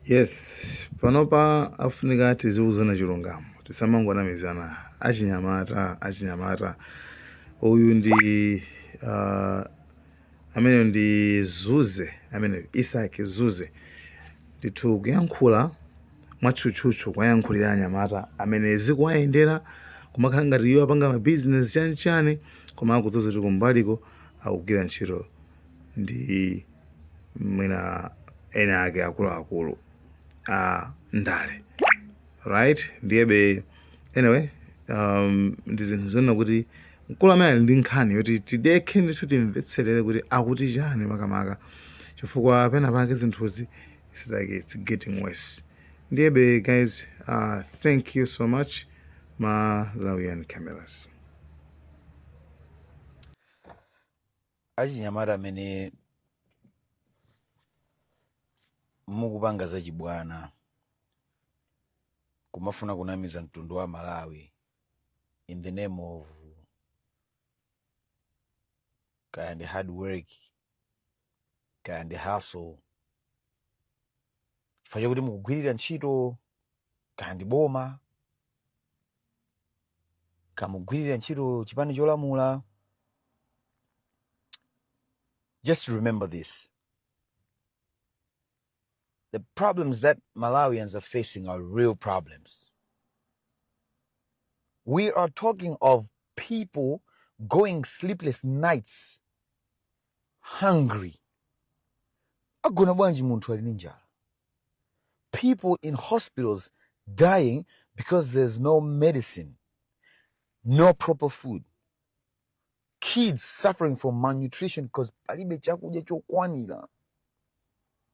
Yes, panopa afunika tiziuzana chilungamo, tisamangonamizana. Achinyamata, achinyamata, uyu ndi amene ndi Zuze, amene Isaac Zuze ndithu kuyankhula mwatchutchutchu kuwayankhulira anyamata amene zikuwayendera kumakhala ngati iwo apanga mabizinesi chanichani koma akudziwa kuti kumbaliko akugwira ntchito ndi mwina ena ake akuluakulu a ndale right ndiyebe anyway ndi zinthu zonena kuti mkulu amene ali ndi nkhani yoti tidekhe ndithu timvetserere kuti akuti chani makamaka chifukwa pena pake zinthuzi it's like it's getting worse ndiyebe guys thank you so much Malawian cameras. Achinyamata amene mukupanga zachibwana kumafuna kunamiza mtundu wa Malawi in the name of kaya ndi hard work kaya ndi hustle chifukwa chakuti mukugwirira ntchito kaya ndi boma kaya mukugwirira ntchito chipani cholamula just remember this the problems that Malawians are facing are real problems. We are talking of people going sleepless nights hungry. Agona bwanji munthu ali ndi njala? People in hospitals dying because there's no medicine, no proper food. Kids suffering from malnutrition because palibe chakudya chokwanira.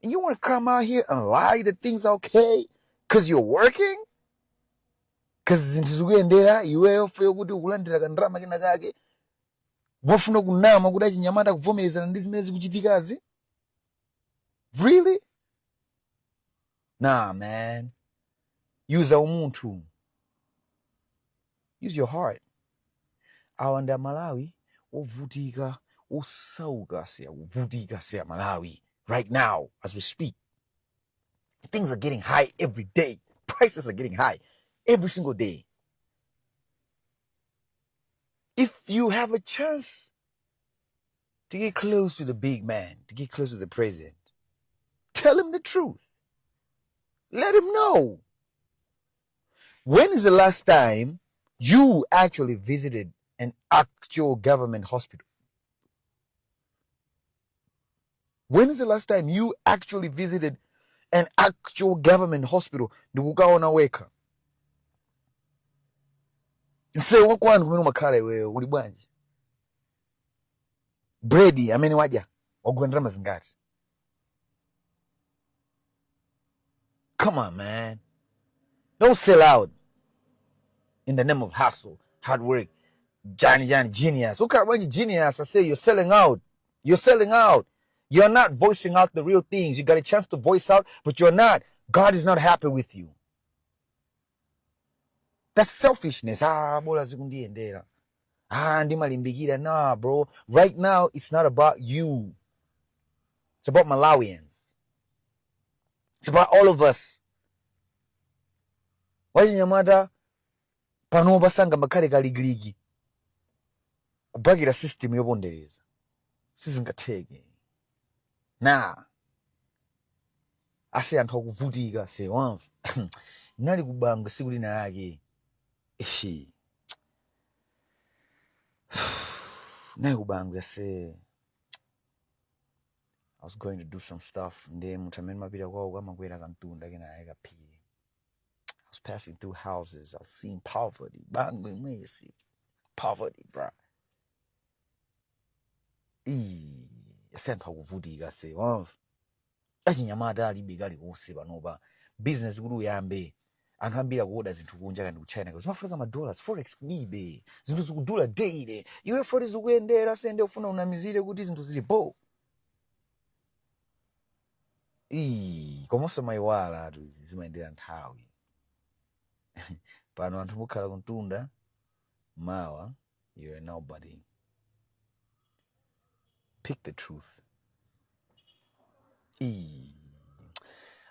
And you want to come out here and lie that things are okay because you're working? Because zinthu zikuyendera iweyo feyo kuti ukulandira kandalama kena kake wafuna kunama kuti achinyamata kuvomerezana ndi zimene zikuchitikazi? Really? Nah, man. Use umunthu. Use your heart. Awa ndi Amalawi ovutika, osauka siya kuvutika siya Malawi right now as we speak. Things are getting high every day. Prices are getting high every single day. If you have a chance to get close to the big man, to get close to the president, tell him the truth. Let him know. When is the last time you actually visited an actual government hospital? When is the last time you actually visited an actual government hospital ndikukaona wekha? Msewu wakwanu kumene umakhala iweyo uli bwanji? Bread amene wadya wagula ndalama zingati? Come on, man. Don't sell out in the name of hustle, hard work. Johnny Johnny genius. Ukhala bwanji genius? I say you're selling out. You're selling out. You're not voicing out the real things. You got a chance to voice out, but you're not. God is not happy with you. That's selfishness. Ah, bola zikundiyendera. Ah, ndimalimbikira. Nah, bro. Right now, it's not about you. It's about Malawians. It's about all of us. Wachinyamata panopa sangamakhale kalikiliki kubakira system yopondereza sizingatheke na ase anthu akuvutika se wamva nali ku Bangwe siku lina lake ishi nali ku Bangwe ase I was going to do some stuff ndiye munthu amene mapita kwawo kamakwera kamtunda kenaka kaphiri I was passing through houses I was seeing poverty Bangwe mwesi poverty bro Ii, ase anthu akuvutika se wamva achinyamata alibe kalikonse panopa business kuti uyambe anthu ambiri akuoda zinthu kunja kaya ndi ku China zimafunika ma dollars forex kulibe zinthu zikudula daily iwe foti zikuyendera sende ufuna unamizire kuti zinthu zili bo Ii, komanso mayiwala atu izi zimayendera nthawi pano anthu mukhala kuntunda mawa you're nobody pick the truth. Ii.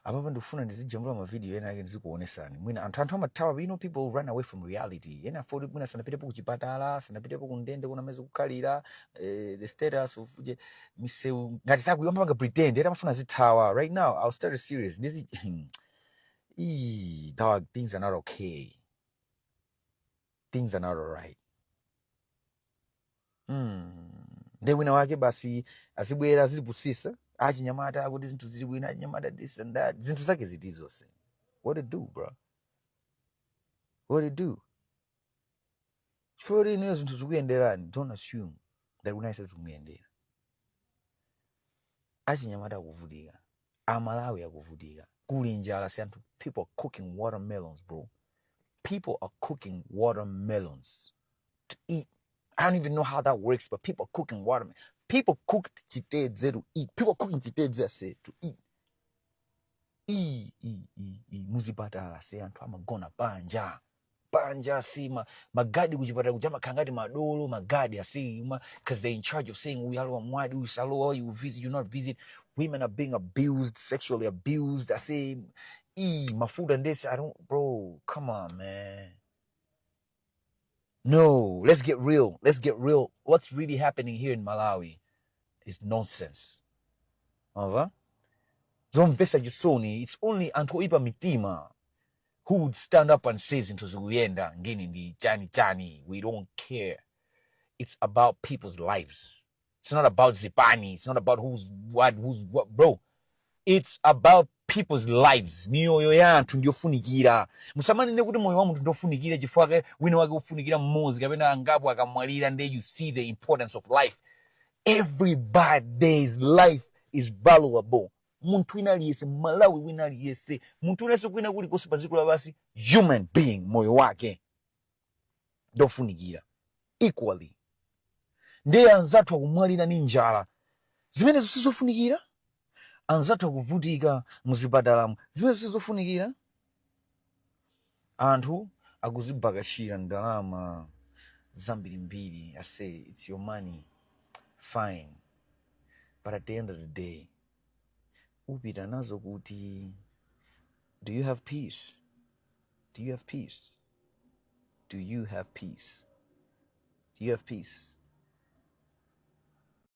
Apapa ndikufuna ndizijambula mavideo ena ake, ndizikuonesani. Mwina anthu amathawa. People run away from reality. Ena foti mwina sanapitepo kuchipatala, sanapitepo kundende kunamene kukhalira, the status of misewu ngati sakuyamba pretend ena amafuna zithawa. Right now I'll start a series ndizi. Eee, dog, things are not okay, things are not alright. Nde wina wake basi azibwera azilipusisa achinyamata akuti zinthu zili bwino, achinyamata this and that. Zinthu zake ziti zonse? What it do, bro? What it do? Chifukwa inuyo zinthu zikuyenderani, don't assume that unayesa zikumuyendera. Achinyamata akuvutika, Amalawi akuvutika, kuli njala. Si anthu, people are cooking watermelons, bro. People are cooking watermelons to eat. I don't even know how that works, but people are cooking watermelon. People cooked chitedze to eat. People are cooking chitedze, I say, to eat. E, e, e, e. Muzipatala se anthu amagona panja panja. Si magadi kuchipatala kuja amakhala ngati madolo. Magadi asi, because they're in charge of saying uyu alowa mwadi, uyu salowa, you visit, you not visit. Women are being abused, sexually abused. I say e mafuta ndesi. I don't, bro, come on, man. No, let's get real. Let's get real. What's really happening here in Malawi is nonsense. Over zomvetsa chisoni. It's only anthu oipa mitima who would stand up and say zinthu zikuyenda ngeni ndi chani chani. We don't care. It's about people's lives. It's not about zipani. It's not about who's what, who's what, bro. It's about people's lives. Miyoyo ya anthu ndiyofunikira. Musamanene kuti moyo wa munthu ndofunikira chifukwa wina wake ufunikira mmodzi kapena angapo akamwalira nde you see the importance of life. Everybody's life is valuable. Munthu wina aliyense, Malawi wina aliyense, munthu winanso kwina kulikonse pa dziko lapansi, human being, moyo wake ndofunikira equally. Ndiye anzathu akumwalira ni njala, zimenezo sizofunikira? Anzathu akuvutika muzipatalamo, zimenezo sizofunikira? Anthu akuzibakashira ndalama zambirimbiri. I say it's your money, fine, but at the end of the day upita nazo kuti? Do you have peace? Do you have peace? Do you have peace? Do you have peace?